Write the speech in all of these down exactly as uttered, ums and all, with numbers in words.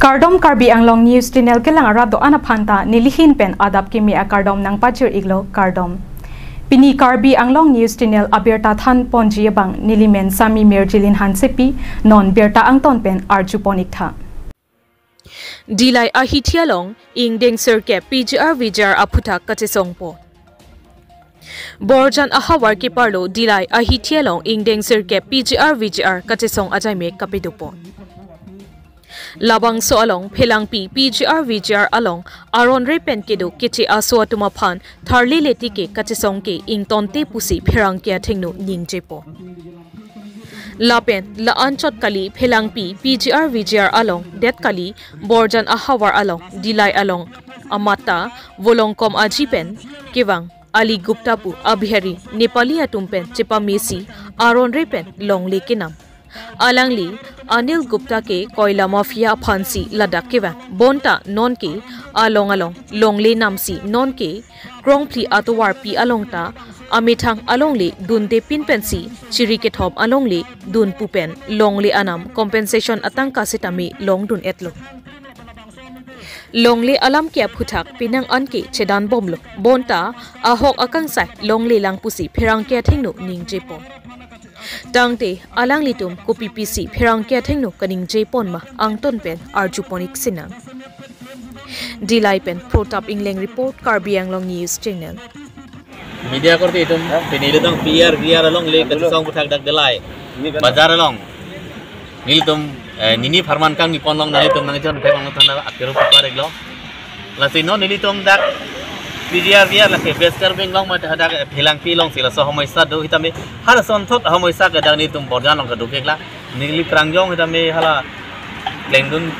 Kardom, Karbi Anglong News Channel kelang arat do-an aphan ta nelihin pen adap kimi akardom nangpajir-iklo, kardom. Pini Karbi Anglong News Channel abirta than ponji abang nelimen Sami Mirjilin Hansepi, non birta angton pen arju pon-iktha. Dillai ahithi along ingdeng sirkep P G R V G R aphuthak kachesongpo. Borjan ahavar keparlo Dillai ahithi along ingdeng sirkep P G R V G R kachesong ajaimek kapedopo. Labangso along Phelangpi P G R V G R along aron re pen kedo keche aso atum aphan tharli letike kachesong ke ingtonte pusi pherangke athengno ningjepo. Lapen la-anchot kali Phelangpi P G R V G R along, det kali Borjan ahavar along, Dillai along, amata volongkom aji pen kevang Ali Gupta pu abihari Nepali atum pen chepamesi aron re pen longle kenam. Alangli Anil Gupta ke koila mafia aphansi ladak kevang. Bonta nonke along along longle namsi nonke krongphli atovarpi along ta amethang alongle dunde pin pensi chiri kethom alongle dun pu pen longle anam compensation atangka sitame longdun-etlo. Longle alam ke aphuthak penang anke chedanbomlo. Bonta ahok akangsai longle lang pusi pherangke athengno ningjepo. Tangte alanglitum kopi pisi pherangke athengno kaningje pon ma angton pen arju pon-ik sinang. Dillai pen Protap Ingleng report, Karbi Anglong News Channel. Media korte itum, pini ilitum P R V R alongle kachesong aphuthak dak Dillai bazar along nelitum, eh, nini pharman kangni ponlong nanglitum nangjon thek long thana akiru pare-iklo. Lasi non nelitum dak P G R V R lake West Karbi Anglong mate hadak, eh, Phelangpi alongsi laso homoisa do, sitame halason thot homoisa ke dak nelitum Borjan along kedo kekla. Neli prangjong sitame hala klengdun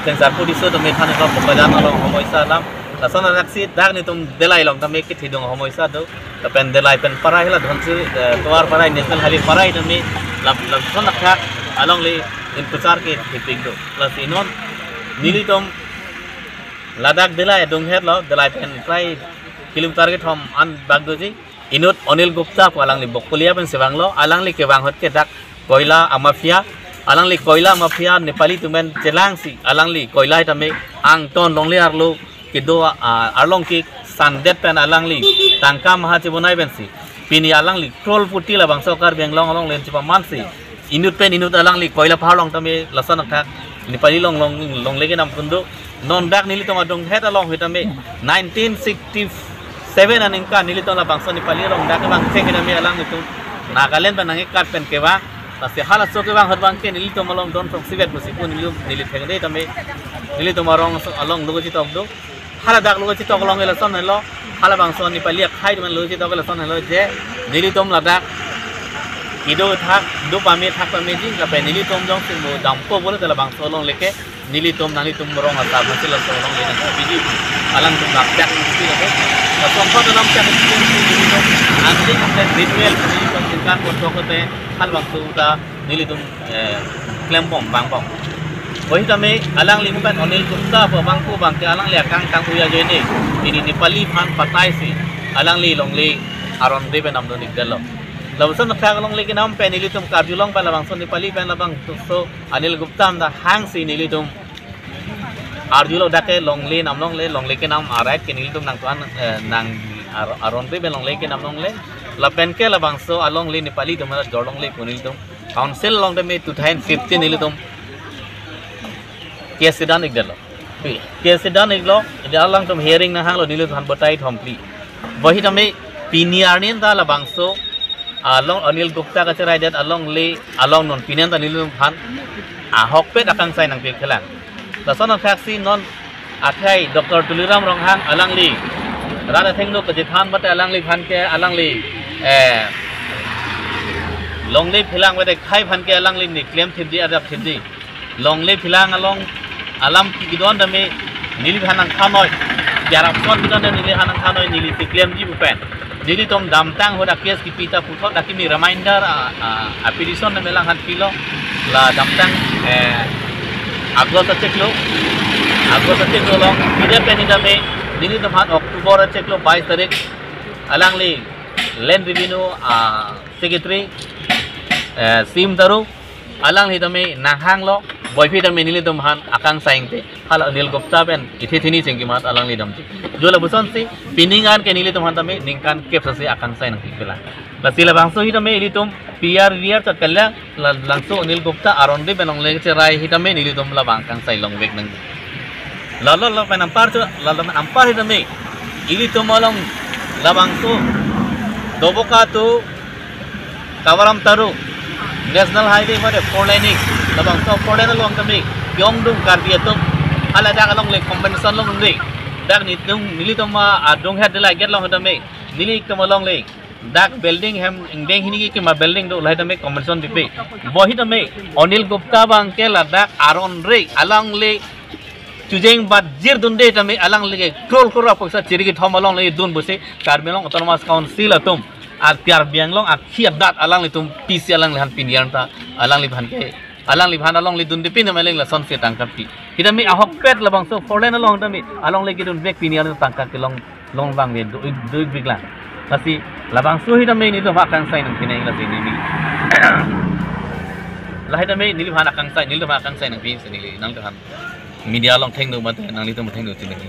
klengsarpo diso tame than ko Borjan along homoisa alam. Lason anak si dak nelitum Dillai along tame kethidung homoisa do. Lapen Dillai pen parai la Dhonsiri, eh, tovar parai National Highway parai tame lap, lason akhak alongle inpuchar ke thipik do. Lasi non nelitum ladak Dillai adung hetlo, Dillai pen prai kilometer kethom an bak doji. Inut Anil Gupta pu alangli Bokolia pensi vanglo, alangli kevang ahut ke dak koila amafia, alangli koila mafia Nepali atum pen chelangsi, alangli koila sitame angton longle arlo kedo, ah, arlong ke sandet pen alangli tangka maha chebonai pensi. Pini alangli crorepati labangso Karbi Anglong alongle chepamansi. Inut pen inut alangli koila pahar along tame lason akhak Nepali along long, longle kenam kundu. Non dak nelitum adung het along sitame nineteen sixty-seven aningkan nelitum labangso Nepali along dak kevang cheng sitame alanglitum Nagaland pen nangkekat pen kevang. Lasi halaso kevang ahut abang ke nelitum along don throksi vet pusi pu nelitum neli thengde tame nelitum arong so along lo kachitok do. Hala dak lo kachitok along lason helo. Halabangso Nepali akhai atum lo kachitok lason helo je nelitum ladak kedo thak, do pame thak pameji, lapen nelitum jongsi mo dampo pulote labangso alongle ke nelitum nanglitum rong asap hasil laso alongle nangpiji. Alangtum nangpijak nangpi lapen laso angkot alam pijak nangpi nelitum angling angling ritual nelitum tingkan kotok kote halabangso ta nelitum, eh, klembom vangbom. Bohi tame alangli mukan Anil Gupta pu abang pu abang ke alangli akangtang uya joine. Pini Nepali aphan pataisi alangli longle aron re pen namdun-ikdetlo. Lapuson akhak alongle kenam pen nelitum karjulong pen labangso Nepali pen labangso Anil Gupta amda hangsi nelitum arjulo dak ke longle nam longle, longle kenam a-right ke nelitum nangtuan, eh, nang ar-, aron re pen longle kenam longle. Lapen ke labangso alongle Nepali atum jorlongle pu nelitum council along tame two thousand fifteen nelitum case dan-ikdetlo. Case dan-iklo, jadi alangtum hearing nanghanglo nelitum aphan batai thom phli. Bohi tame pini arni ta labangso along Anil Gupta kacheraidetlo alongle along non pini ta nelitum aphan ahokpet akangsai nangpikthelang. Lason athaksi non akhai Doctor Tuliram Ronghang alangli rat athengno kachethan mate alangliphan ke alangli, eh, longle phelang mate khei aphan ke alangli ne klemthipji, adapthipji. Longle phelang along alam ke kedo-an tame neliphan nangthanoi. Jarap son kedo-an neliphan nangthanoi, neli si klemji pu pen. Nelitum damtang ahut a-case kipi ta puthot akimi reminder a, a, a-petition tame alangphan pilo. La damtang, eh, August achiklo. August achiklo along pide pen tame nelitum aphan October achiklo bais tarik alangli Land Revenue, ah, Secretary, eh, Sim Taro, alangli tame nanghanglo. Boipi tame nelitum aphan akangsai ingte, hala Anil Gupta pen ithe thini chingki mat alangli damji. Jo lapuson si, pining an ke nelitum aphan tame ningkan kep sasi akangsai nangpi pela. Lasi labangso hi tame ilitum P R V R chat kalang, la-, labangso Anil Gupta aron de pen longle cherai hi tame nelitum labang akangsai longvek nang. Lalo lo pen anpar cho, lalo pen anpar hi tame ilitum along labangso Doboka to Kavaram Taro National Highway mate four lane, labangso four lane along tame yongdung Karbi atum, hala dak alongle compensation longdung. Dak nelitum, nelitum adung het de la gate along tame nelitum alongle dak building hem ingdeng hini ke ma building do lahai tame compensation pipe. Bo hi tame Anil Gupta abang ke ladak aron re alongle chujeng bat jirdunde tame alangli ke crore crore poisa chiri kethom alongle dun pusi Karbi Anglong Autonomous Council atum, a Karbi Anglong akhei adat alanglitum pisi alangliphan pini an ta alangliphan ke, alangliphan alongle dunde pin tame alang lasonsi tangka pi. Hi tame ahokpet labangso four lane along tame alongle kedunvek pini an tangka kelong long vangve do, do biklang. Lasi labangso hi tame nelitum akangsai nangpi nang lasi neli. Lahai tame neliphan akangsai, neliphan akangsai nangpi si neli nangtumphan media along thengno mate nanglitum thengno si neli.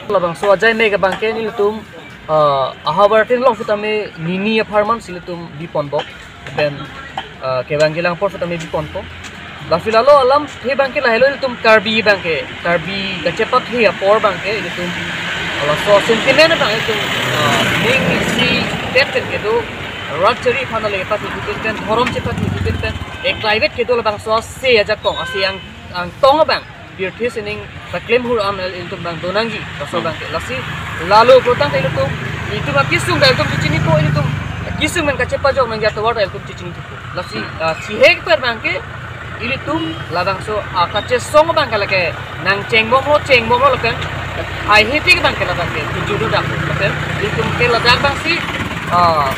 Labangso ajai mek abang ke nelitum, ah, ahavar tin long sitame nini apharman si nelitum biponbok. Pen, ah, kevang kelang apor sitame biponpo. Lasi lalo alamthe abang ke lahelo ilitum Karbi abang ke, Karbi kachepathe apor abang ke ilitum, ah, laso sentiment abang ilitum, ah, ning isi pen pen kedo, rat chari aphan le pathu pen pen, dhorom chepathu pen pen, eklaivet kedo labangso ase ajakong, ase ang, angtong abang pirthe sining paklem hur an ilitum abang donangji, laso abang ke. Lasi lalo krotang ta ilitum, ilitum akesung ta ilitum chinipo, ilitum akesung men kachepajok nangji atovar ta ilitum chinithupo. Lasi, ah, thihek per abang ke ilitum labangso, ah, kachesong abang ke lake nangchengbomlo, chengbomlo lapen haihe tik abang ke labang ke tujuh do dak lapen ilitum ke ladak abang si, ah,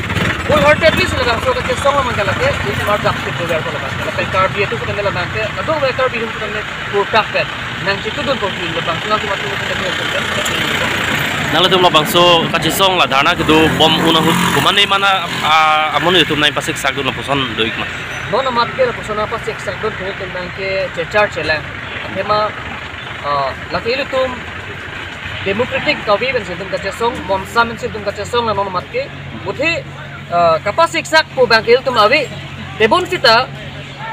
wholeheartedly si labangso kachesong abang ke lake ilitum arjap si program ko labang ke lapen Karbi atum sitame labang ke, adung we Karbi atum sitame purkak pen nangchitudun ko pi labang, nangchitudun ko pi. Nanglitum labangso kachesong la dharna kedo bom un ahut komatne mana, ah, amonit atum nangpasiksak dun lapuson do-ik ma? Non amat ke lapuson nangpasiksak dun ke ilitum abang ke chechar chelang. Athema, ah, lake ilitum democratic kave pensi ilitum kachesong, MONSA pensi ilitum kachesong la non amat ke. Buthe, ah, kapasiksakpo abang ke ilitum ave. Tebon sita,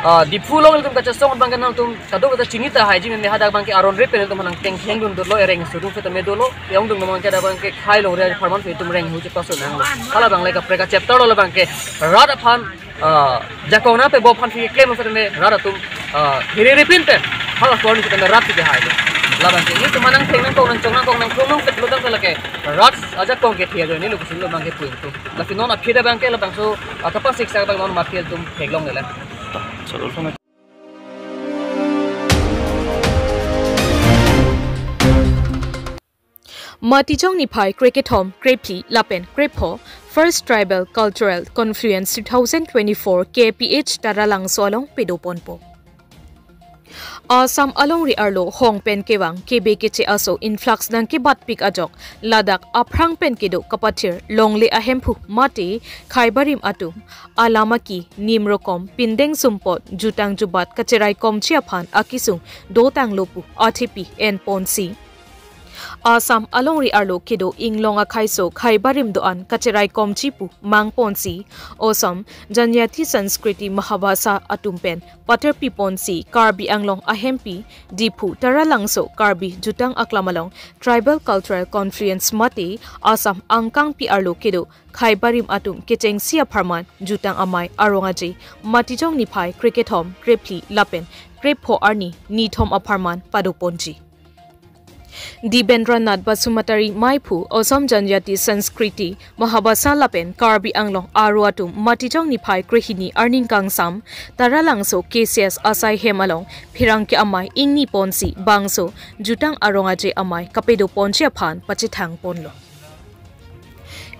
ah, Diphu along ilitum kachesong abang ke nangtum kadokave ta chini tahai ji, meme hadak abang ke aron re pen ilitum nangtengtheng dun dolo, ereng sudung sitame dolo, yongdung abang ke hadak abang ke khei longri apharman ilitum reng hu chepaso nanglo. Hala abang le kaprek a chapter lo abang ke rat aphan, ah, jakong nangpebo aphan si keklem sitame rat atum, ah, hiri ripin pen hala korni sitame rat si kehai lo. Labang ke ilitum nangtheng nangkong nangchong nangkong nangkrung nangpet lo abang ke lake rat ajakong kethe ajoine lo kusun lo abang ke puing tu. Lasi non aphi ta abang ke labangso, ah, kapasiksak abang non amat ke ilitum theklongle lang. Matijong niphai krekethom, krephli lapen krepho First Tribal Cultural Confluence two thousand twenty-four K P H Taralangso along padoponpo. Assam alongri arlo hong pen kevang kebe keche aso influx nangkebatpik ajok ladak aphrang pen kedo kapathir longle ahemphu mate khaibarim atum alamaki nimrokom pindeng sumpot jutang jubat kacherai komji aphan akesung dotanglo pu athepi enponsi Assam alongri arlo kedo inglong akhaiso khaibarim do-an kacherai komji pu mangponsi Assam Janjati Sanskriti Mahabhasha atum pen paterpiponsi Karbi Anglong ahempi Diphu Taralangso Karbi Jutang Aklam along Tribal Cultural Confluence mate Assam angkangpi arlo kedo khaibarim atum kechengsi apharman jutang amei arong aje Matijong niphai krekethom, krephli lapen krepho arni nithom apharman padoponji. Dibendra Nath Basumatary meiphu Assam Janjati Sanskriti Mahabhasha lapen Karbi Anglong aro atum Matijong niphai krehini arni kangsam Taralangso K C S asai hem along pherangke amei ingniponsi bangso jutang arong aje amei kapadoponji aphan pachethangponlo.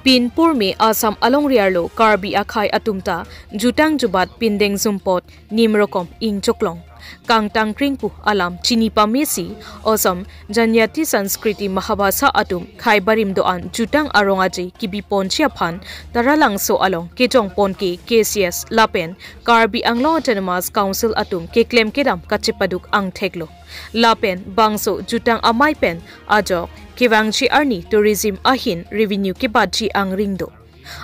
Pinpur me Assam alongri arlo Karbi akhai atum ta jutang jubat pindeng sumpot nimrokom ingchoklong kangtangkring pu alam chini pamesi, Assam Janjati Sanskriti Mahabhasa atum khei barim do-an jutang arong aje kebi ponji aphan Taralangso along kejong pon ke K C S lapen Karbi Anglong Autonomous Council atum keklem kedam kachepaduk angthek lo. Lapen bangso jutang amei pen ajok kevangji arni tourism ahin revenue kebatji angring do.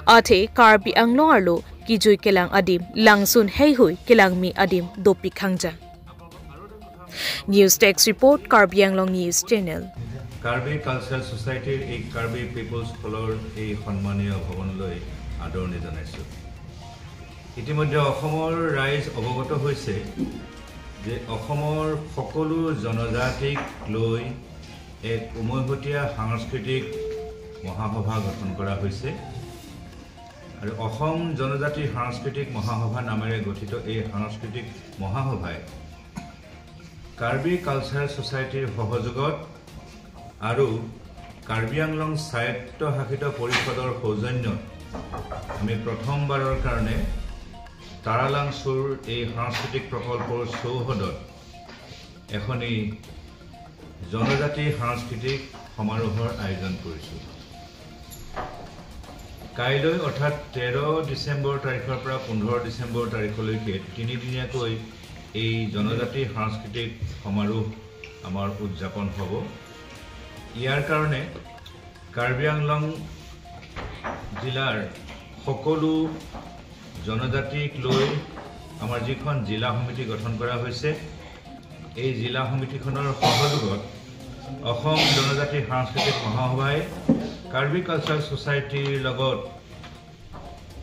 Athe Karbi Anglong arlo kejui kelang adim, langsun heihui kelangme adim dopik hangjang. News Desk Report, Karbi Anglong News Channel. Karbi cultural ছ'চাইটিৰ এই কাৰ্বি পিপলছ হলৰ এই সন্মানীয় ভৱনলৈ আদৰণি জনাইছোঁ। ইতিমধ্যে অসমৰ ৰাইজ অৱগত হৈছে যে অসমৰ সকলো জনজাতিক লৈ এক উমৈহতীয়া সাংস্কৃতিক মহাসভা গঠন কৰা হৈছে। আৰু অসম জনজাতি সাংস্কৃতিক মহাসভা নামেৰে গঠিত এই সাংস্কৃতিক মহাসভাই কাৰ্বি কালচাৰেল ছ'চাইটিৰ সহযোগত আৰু কাৰ্বি আংলং স্বায়ত্তশাসিত পৰিষদৰ সৌজন্যত আমি প্ৰথমবাৰৰ কাৰণে তাৰালাংচুৰ এই সাংস্কৃতিক প্ৰকল্পৰ চৌহদত এখনি জনজাতি সাংস্কৃতিক সমাৰোহৰ আয়োজন কৰিছোঁ। কাইলৈ অৰ্থাৎ তেৰ ডিচেম্বৰ তাৰিখৰ পৰা পোন্ধৰ ডিচেম্বৰ তাৰিখলৈকে তিনিদিনীয়াকৈ এই জনজাতি সাংস্কৃতিক সমাৰোহ আমাৰ উদযাপন হ'ব। ইয়াৰ কাৰণে কাৰ্বি আংলং জিলাৰ সকলো জনজাতিক লৈ আমাৰ যিখন জিলা সমিতি গঠন কৰা হৈছে, এই জিলা সমিতিখনৰ সহযোগত অসম জনজাতি সাংস্কৃতিক মহাসভাই কাৰ্বি কালচাৰেল ছ'চাইটিৰ লগত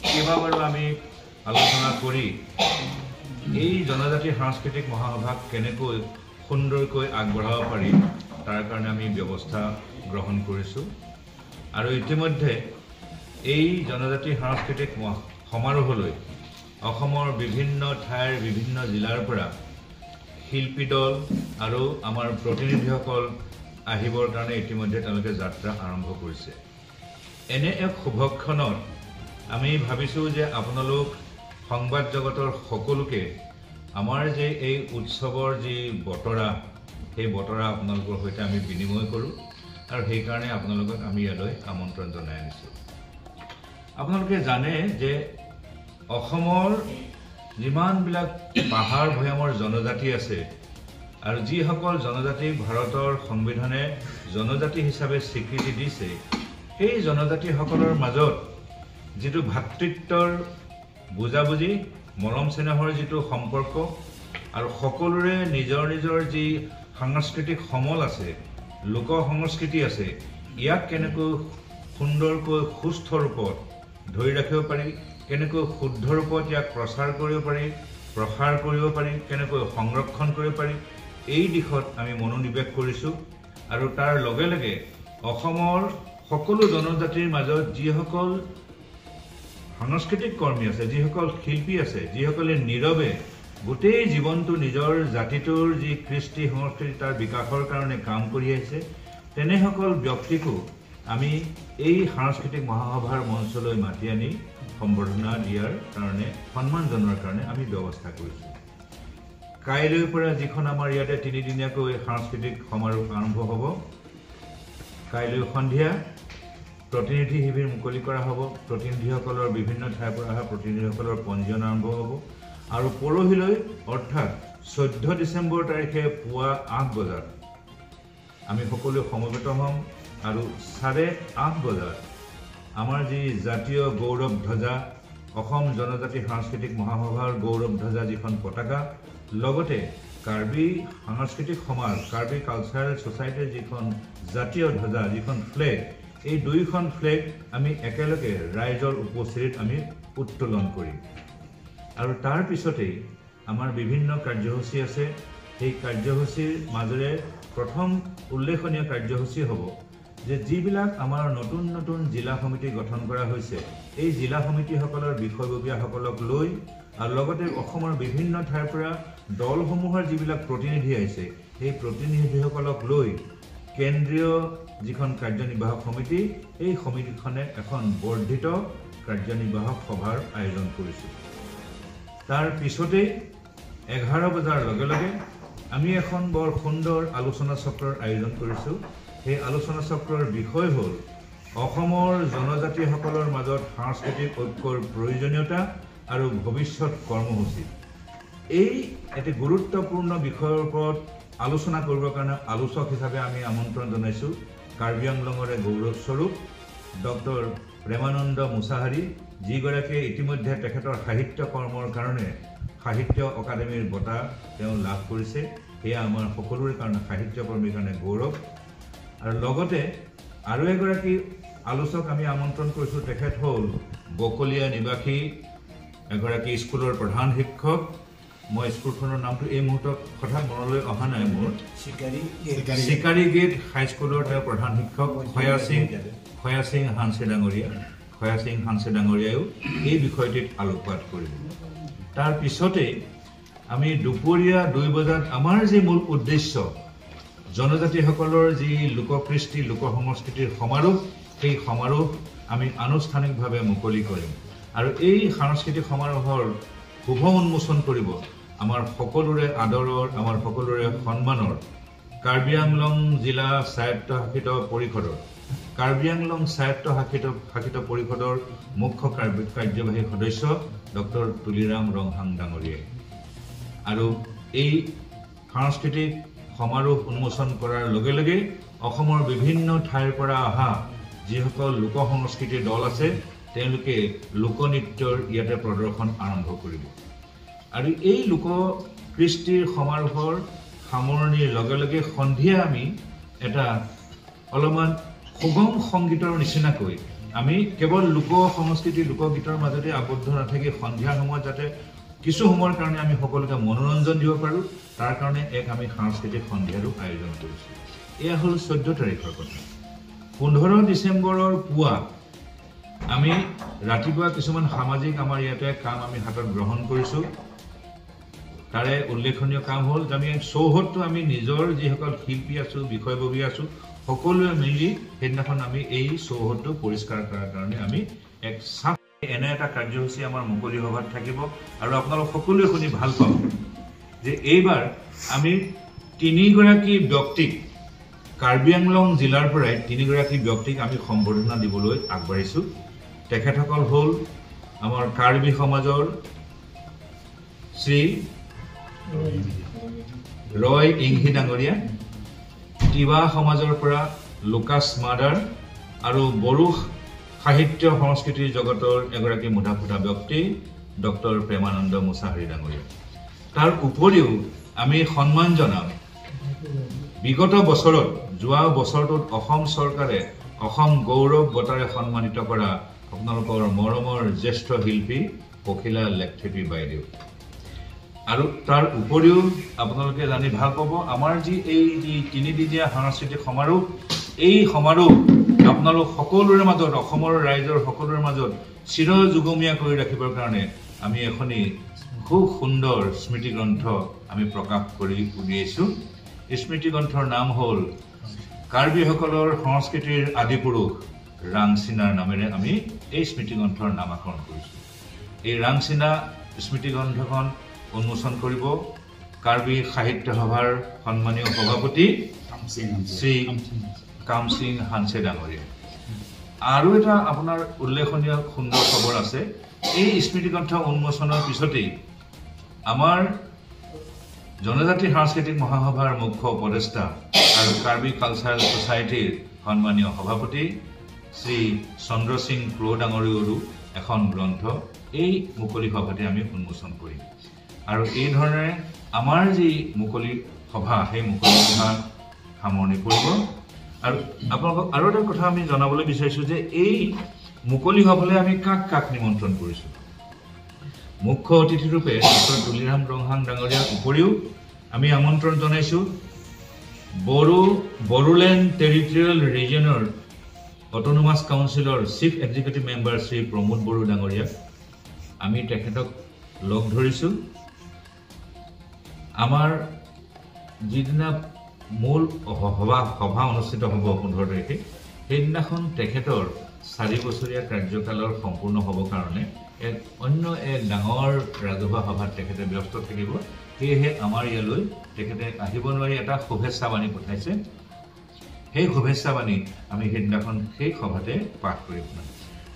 কেইবাবাৰো আমি আলোচনা কৰি এই জনজাতি সাংস্কৃতিক মহাসভাক কেনেকৈ সুন্দৰকৈ আগবঢ়াব পাৰি, তাৰ কাৰণে আমি ব্যৱস্থা গ্ৰহণ কৰিছোঁ। আৰু ইতিমধ্যে এই জনজাতি সাংস্কৃতিক মহ- সমাৰোহলৈ অসমৰ বিভিন্ন ঠাইৰ বিভিন্ন জিলাৰ পৰা শিল্পী দল আৰু আমাৰ প্ৰতিনিধিসকল আহিবৰ কাৰণে ইতিমধ্যে তেওঁলোকে যাত্ৰা আৰম্ভ কৰিছে। এনে এক শুভক্ষণত আমি ভাবিছোঁ যে আপোনালোক সংবাদ জগতৰ সকলোকে আমাৰ যে এই উৎসৱৰ যি বতৰা, সেই বতৰা আপোনালোকৰ সৈতে আমি বিনিময় কৰোঁ আৰু সেইকাৰণে আপোনালোকক আমি ইয়ালৈ আমন্ত্ৰণ জনাই আনিছোঁ। আপোনালোকে জানে যে অসমৰ যিমানবিলাক পাহাৰ ভৈয়ামৰ জনজাতি আছে আৰু যিসকল জনজাতিক ভাৰতৰ সংবিধানে জনজাতি হিচাপে স্বীকৃতি দিছে, সেই জনজাতিসকলৰ মাজত যিটো ভাতৃত্বৰ বুজাবুজি, মৰম চেনেহৰ যিটো সম্পৰ্ক আৰু সকলোৰে নিজৰ নিজৰ যি সাংস্কৃতিক সমল আছে, লোক সংস্কৃতি আছে, ইয়াক কেনেকৈ সুন্দৰকৈ সুস্থ ৰূপত ধৰি ৰাখিব পাৰি, কেনেকৈ শুদ্ধ ৰূপত ইয়াক প্ৰচাৰ কৰিব পাৰি, প্ৰসাৰ কৰিব পাৰি, কেনেকৈ সংৰক্ষণ কৰিব পাৰি, এই দিশত আমি মনোনিৱেশ কৰিছোঁ। আৰু তাৰ লগে লগে অসমৰ সকলো জনজাতিৰ মাজত যিসকল সাংস্কৃতিক কৰ্মী আছে, যিসকল শিল্পী আছে, যিসকলে নীৰৱে গোটেই জীৱনটো নিজৰ জাতিটোৰ যি কৃষ্টি সংস্কৃতি তাৰ বিকাশৰ কাৰণে কাম কৰি আহিছে, তেনেসকল ব্যক্তিকো আমি এই সাংস্কৃতিক মহাসভাৰ মঞ্চলৈ মাতি আনি সম্বৰ্ধনা দিয়াৰ কাৰণে, সন্মান জনোৱাৰ কাৰণে আমি ব্যৱস্থা কৰিছোঁ। কাইলৈৰ পৰা যিখন আমাৰ ইয়াতে তিনিদিনীয়াকৈ সাংস্কৃতিক সমাৰোহ আৰম্ভ হ'ব, কাইলৈ সন্ধিয়া প্ৰতিনিধি শিবিৰ মুকলি কৰা হ'ব। প্ৰতিনিধিসকলৰ, বিভিন্ন ঠাইৰ পৰা অহা প্ৰতিনিধিসকলৰ পঞ্জীয়ন আৰম্ভ হ'ব আৰু পৰহিলৈ অৰ্থাৎ চৈধ্য ডিচেম্বৰ তাৰিখে পুৱা আঠ বজাত আমি সকলোৱে সমবেত হ'ম আৰু চাৰে আঠ বজাত আমাৰ যি জাতীয় গৌৰৱ ধ্বজা, অসম জনজাতি সাংস্কৃতিক মহাসভাৰ গৌৰৱ ধ্বজা যিখন পতাকা, লগতে কাৰ্বি সাংস্কৃতিক সমাজ, কাৰ্বি কালচাৰেল ছ'চাইটিৰ যিখন জাতীয় ধ্বজা, যিখন ফ্লেগ, এই দুয়োখন ফ্লেগ আমি একেলগে ৰাইজৰ উপস্থিতিত আমি উত্তোলন কৰিম। আৰু তাৰ পিছতেই আমাৰ বিভিন্ন কাৰ্যসূচী আছে। সেই কাৰ্যসূচীৰ মাজেৰে প্ৰথম উল্লেখনীয় কাৰ্যসূচী হ'ব যে যিবিলাক আমাৰ নতুন নতুন জিলা সমিতি গঠন কৰা হৈছে, এই জিলা সমিতিসকলৰ বিষয়ববীয়াসকলক লৈ আৰু লগতে অসমৰ বিভিন্ন ঠাইৰ পৰা দলসমূহৰ যিবিলাক প্ৰতিনিধি আহিছে, সেই প্ৰতিনিধিসকলক লৈ কেন্দ্ৰীয় যিখন কাৰ্যনিৰ্বাহক সমিতি, এই সমিতিখনে এখন বৰ্ধিত কাৰ্যনিৰ্বাহক সভাৰ আয়োজন কৰিছে। তাৰ পিছতেই এঘাৰ বজাৰ লগে লগে আমি এখন বৰ সুন্দৰ আলোচনা চক্ৰৰ আয়োজন কৰিছো। সেই আলোচনা চক্ৰৰ বিষয় হ'ল অসমৰ জনজাতিসকলৰ মাজত সাংস্কৃতিক ঐক্যৰ প্ৰয়োজনীয়তা আৰু ভৱিষ্যত কৰ্মসূচী। এই এটি গুৰুত্বপূৰ্ণ বিষয়ৰ ওপৰত আলোচনা কৰিবৰ কাৰণে আলোচক হিচাপে আমি আমন্ত্ৰণ জনাইছো কাৰ্বি আংলঙৰে গৌৰৱ স্বৰূপ ডক্টৰ প্ৰেমানন্দ মুছাহাৰী, যিগৰাকীয়ে ইতিমধ্যে তেখেতৰ সাহিত্য কৰ্মৰ কাৰণে সাহিত্য অকাডেমীৰ বঁটা তেওঁ লাভ কৰিছে। সেয়া আমাৰ সকলোৰে কাৰণে, সাহিত্য কৰ্মীৰ কাৰণে গৌৰৱ। আৰু লগতে আৰু এগৰাকী আলোচক আমি আমন্ত্ৰণ কৰিছো, তেখেত হ'ল বকলীয়া নিবাসী এগৰাকী স্কুলৰ প্ৰধান শিক্ষক। মই স্কুলখনৰ নামটো এই মুহূৰ্তত হঠাৎ মনলৈ অহা নাই মোৰ। চিকাৰী চিকাৰী। চিকাৰী গেট হাইস্কুলৰ তেওঁ প্ৰধান শিক্ষক খয়া সিং, খয়া সিং হানছে ডাঙৰীয়া। খয়া সিং হানছে ডাঙৰীয়াইও এই বিষয়টিত আলোকপাত কৰিব। তাৰ পিছতেই আমি দুপৰীয়া দুই বজাত আমাৰ যি মূল উদ্দেশ্য, জনজাতিসকলৰ যি লোককৃষ্টি, লোক সংস্কৃতিৰ সমাৰোহ, সেই সমাৰোহ আমি আনুষ্ঠানিকভাৱে মুকলি কৰিম। আৰু এই সাংস্কৃতিক সমাৰোহৰ শুভ উন্মোচন কৰিব আমাৰ সকলোৰে আদৰৰ, আমাৰ সকলোৰে সন্মানৰ কাৰ্বি আংলং জিলা স্বায়ত্তশাসিত পৰিষদৰ, কাৰ্বি আংলং স্বায়ত্তশাসিত শাসিত পৰিষদৰ মুখ্য কাৰ্য- কাৰ্যবাহী সদস্য ডক্টৰ তুলিৰাম ৰংহাং ডাঙৰীয়াই। আৰু এই সাংস্কৃতিক সমাৰোহ উন্মোচন কৰাৰ লগে লগে অসমৰ বিভিন্ন ঠাইৰ পৰা অহা যিসকল লোক সংস্কৃতিৰ দল আছে, তেওঁলোকে লোকনৃত্যৰ ইয়াতে প্ৰদৰ্শন আৰম্ভ কৰিব। আৰু এই লোক কৃষ্টিৰ সমাৰোহৰ সামৰণিৰ লগে লগে সন্ধিয়া আমি এটা অলপমান সুগম সংগীতৰ নিচিনাকৈ আমি কেৱল লোক সংস্কৃতি, লোকগীতৰ মাজতে আবদ্ধ নাথাকি সন্ধিয়াৰ সময়ত যাতে কিছু সময়ৰ কাৰণে আমি সকলোকে মনোৰঞ্জন দিব পাৰোঁ, তাৰ কাৰণে এক আমি সাংস্কৃতিক সন্ধিয়াৰো আয়োজন কৰিছোঁ। এয়া হ'ল চৈধ্য তাৰিখৰ কথা। পোন্ধৰ ডিচেম্বৰৰ পুৱা আমি ৰাতিপুৱা কিছুমান সামাজিক আমাৰ ইয়াতে কাম আমি হাতত গ্ৰহণ কৰিছোঁ। তাৰে উল্লেখনীয় কাম হ'ল যে আমি চৌহদটো আমি নিজৰ যিসকল শিল্পী আছোঁ, বিষয়ববী আছোঁ, সকলোৱে মিলি সেইদিনাখন আমি এই চৌহদটো পৰিষ্কাৰ কৰাৰ কাৰণে আমি এক চাফ এনে এটা কাৰ্যসূচী আমাৰ মুকলি সভাত থাকিব। আৰু আপোনালোক সকলোৱে শুনি ভাল পাব যে এইবাৰ আমি তিনিগৰাকী ব্যক্তিক, কাৰ্বি আংলং জিলাৰ পৰাই তিনিগৰাকী ব্যক্তিক আমি সম্বৰ্ধনা দিবলৈ আগবাঢ়িছোঁ। তেখেতসকল হ'ল আমাৰ কাৰ্বি সমাজৰ শ্ৰী ৰয় ইংহি ডাঙৰীয়া, তিৱা সমাজৰ পৰা লুকাছ মাদাৰ আৰু বড়ো সাহিত্য সংস্কৃতিৰ জগতৰ এগৰাকী মুধাফুটা ব্যক্তি ডক্টৰ প্ৰেমানন্দ মুছাহাৰী ডাঙৰীয়া। তাৰ উপৰিও আমি সন্মান জনাম বিগত বছৰত, যোৱা বছৰটোত অসম চৰকাৰে অসম গৌৰৱ বঁটাৰে সন্মানিত কৰা আপোনালোকৰ মৰমৰ জ্যেষ্ঠ শিল্পী পখিলা লেকথেপী বাইদেউ। আৰু তাৰ উপৰিও আপোনালোকে জানি ভাল পাব, আমাৰ যি এই যি তিনিদিনীয়া সাংস্কৃতিক সমাৰোহ, এই সমাৰোহ আপোনালোক সকলোৰে মাজত, অসমৰ ৰাইজৰ সকলোৰে মাজত চিৰ যুগমীয়া কৰি ৰাখিবৰ কাৰণে আমি এখনি খুব সুন্দৰ স্মৃতি গ্ৰন্থ আমি প্ৰকাশ কৰি উলিয়াইছোঁ। স্মৃতি গ্ৰন্থৰ নাম হ'ল কাৰ্বিসকলৰ সংস্কৃতিৰ আদিপুৰুষ ৰাংচিনাৰ নামেৰে আমি এই স্মৃতি গ্ৰন্থৰ নামাকৰণ কৰিছোঁ। এই ৰাংচিনা স্মৃতি গ্ৰন্থখন উন্মোচন কৰিব কাৰ্বি সাহিত্য সভাৰ সন্মানীয় সভাপতি শ্ৰী কামসিং হানছে ডাঙৰীয়া। আৰু এটা আপোনাৰ উল্লেখনীয় সুন্দৰ খবৰ আছে। এই স্মৃতি গ্ৰন্থ উন্মোচনৰ পিছতেই আমাৰ জনজাতি সাংস্কৃতিক মহাসভাৰ মুখ্য উপদেষ্টা আৰু কাৰ্বি কালচাৰেল ছ'চাইটিৰ সন্মানীয় সভাপতি শ্ৰী চন্দ্ৰ সিং ক্ৰ ডাঙৰীয়ৰো এখন গ্ৰন্থ এই মুকলি সভাতে আমি উন্মোচন কৰিম। আৰু এই ধৰণে আমাৰ যি মুকলি সভা, সেই মুকলি সভা সামৰণি পৰিব। আৰু আপোনালোকক আৰু এটা কথা আমি জনাবলৈ বিচাৰিছোঁ যে এই মুকলি সভালৈ আমি কাক কাক নিমন্ত্ৰণ কৰিছোঁ। মুখ্য অতিথি ৰূপে ডক্টৰ তুলিৰাম ৰংহাং ডাঙৰীয়াৰ উপৰিও আমি আমন্ত্ৰণ জনাইছোঁ বড়ো, বড়োলেণ্ড টেৰিটৰিয়েল ৰিজনৰ অট'নমাছ কাউন্সিলৰ চিফ এক্সিকিউটিভ মেম্বাৰ শ্ৰী প্ৰমোদ বড়ো ডাঙৰীয়াক। আমি তেখেতক লগ ধৰিছোঁ। আমাৰ যিদিনা মূল স- সভা সভা অনুষ্ঠিত হ'ব পোন্ধৰ তাৰিখে, সেইদিনাখন তেখেতৰ চাৰি বছৰীয়া কাৰ্যকালৰ সম্পূৰ্ণ হ'ব কাৰণে এক অন্য এক ডাঙৰ ৰাজহুৱা সভাত তেখেতে ব্যস্ত থাকিব। সেয়েহে আমাৰ ইয়ালৈ তেখেতে আহিব নোৱাৰি এটা শুভেচ্ছা বাণী পঠাইছে। সেই শুভেচ্ছা বাণী আমি সেইদিনাখন সেই সভাতে পাঠ কৰিম।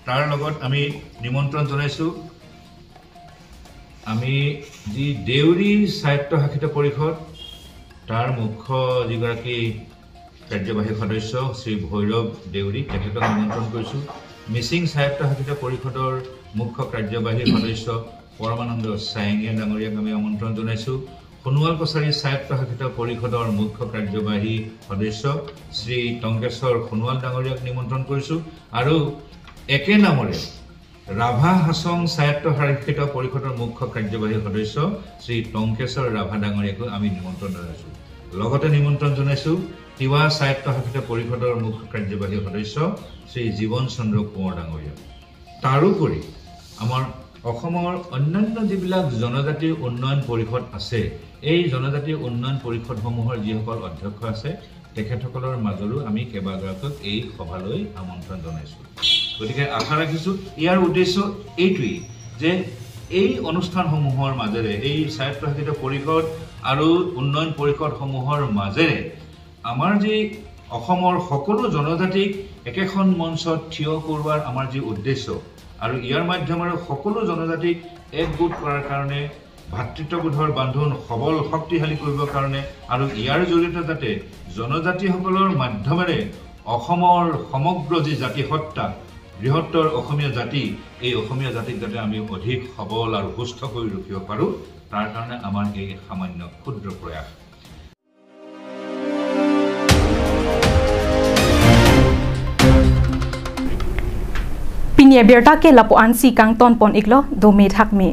তাৰ লগত আমি নিমন্ত্ৰণ জনাইছো, আমি যি দেউৰী স্বায়ত্তশাসিত পৰিষদ, তাৰ মুখ্য যিগৰাকী কাৰ্যবাহী সদস্য শ্ৰী ভৈৰৱ দেউৰী, তেখেতক নিমন্ত্ৰণ কৰিছো। মিচিং স্বায়ত্তশাসিত পৰিষদৰ মুখ্য কাৰ্যবাহী সদস্য পৰমানন্দ চায়েঙীয়া ডাঙৰীয়াক আমি আমন্ত্ৰণ জনাইছো। সোণোৱাল কছাৰী স্বায়ত্তশাসিত পৰিষদৰ মুখ্য কাৰ্যবাহী সদস্য শ্ৰী টংকেশ্বৰ সোণোৱাল ডাঙৰীয়াক নিমন্ত্ৰণ কৰিছো। আৰু একে নামেৰে ৰাভা হাছং স্বায়ত্তশাসিত পৰিষদৰ মুখ্য কাৰ্যবাহী সদস্য শ্ৰী টংকেশ্বৰ ৰাভা ডাঙৰীয়াকো আমি নিমন্ত্ৰণ জনাইছো। লগতে নিমন্ত্ৰণ জনাইছো তিৱা স্বায়ত্তশাসিত পৰিষদৰ মুখ্য কাৰ্যবাহী সদস্য শ্ৰী জীৱন চন্দ্ৰ কোঁৱৰ ডাঙৰীয়া। তাৰোপৰি আমাৰ অসমৰ অন্যান্য যিবিলাক জনজাতিৰ উন্নয়ন পৰিষদ আছে, এই জনজাতিৰ উন্নয়ন পৰিষদসমূহৰ যিসকল অধ্যক্ষ আছে, তেখেতসকলৰ মাজৰো আমি কেইবাগৰাকীক এই সভালৈ আমন্ত্ৰণ জনাইছো। গতিকে আশা ৰাখিছো ইয়াৰ উদ্দেশ্য এইটোৱেই যে এই অনুষ্ঠানসমূহৰ মাজেৰে, এই স্বায়ত্তশাসিত পৰিষদ আৰু উন্নয়ন পৰিষদসমূহৰ মাজেৰে আমাৰ যি অসমৰ সকলো জনজাতিক একেখন মঞ্চত থিয় কৰোৱাৰ আমাৰ যি উদ্দেশ্য আৰু ইয়াৰ মাধ্যমেৰে সকলো জনজাতিক একগোট কৰাৰ কাৰণে ভাতৃত্ববোধৰ বান্ধোন সবল শক্তিশালী কৰিবৰ কাৰণে আৰু ইয়াৰ জৰিয়তে যাতে জনজাতিসকলৰ মাধ্যমেৰে অসমৰ সমগ্ৰ যি জাতি সত্তা, বৃহত্তৰ অসমীয়া জাতি, এই অসমীয়া জাতিক যাতে আমি অধিক সবল আৰু সুস্থ কৰি ৰাখিব পাৰোঁ, তাৰ কাৰণে আমাৰ এই সামান্য ক্ষুদ্ৰ প্ৰয়াস। Pini abirta ke lapu-ansi kangton pon iklo, dome thakme.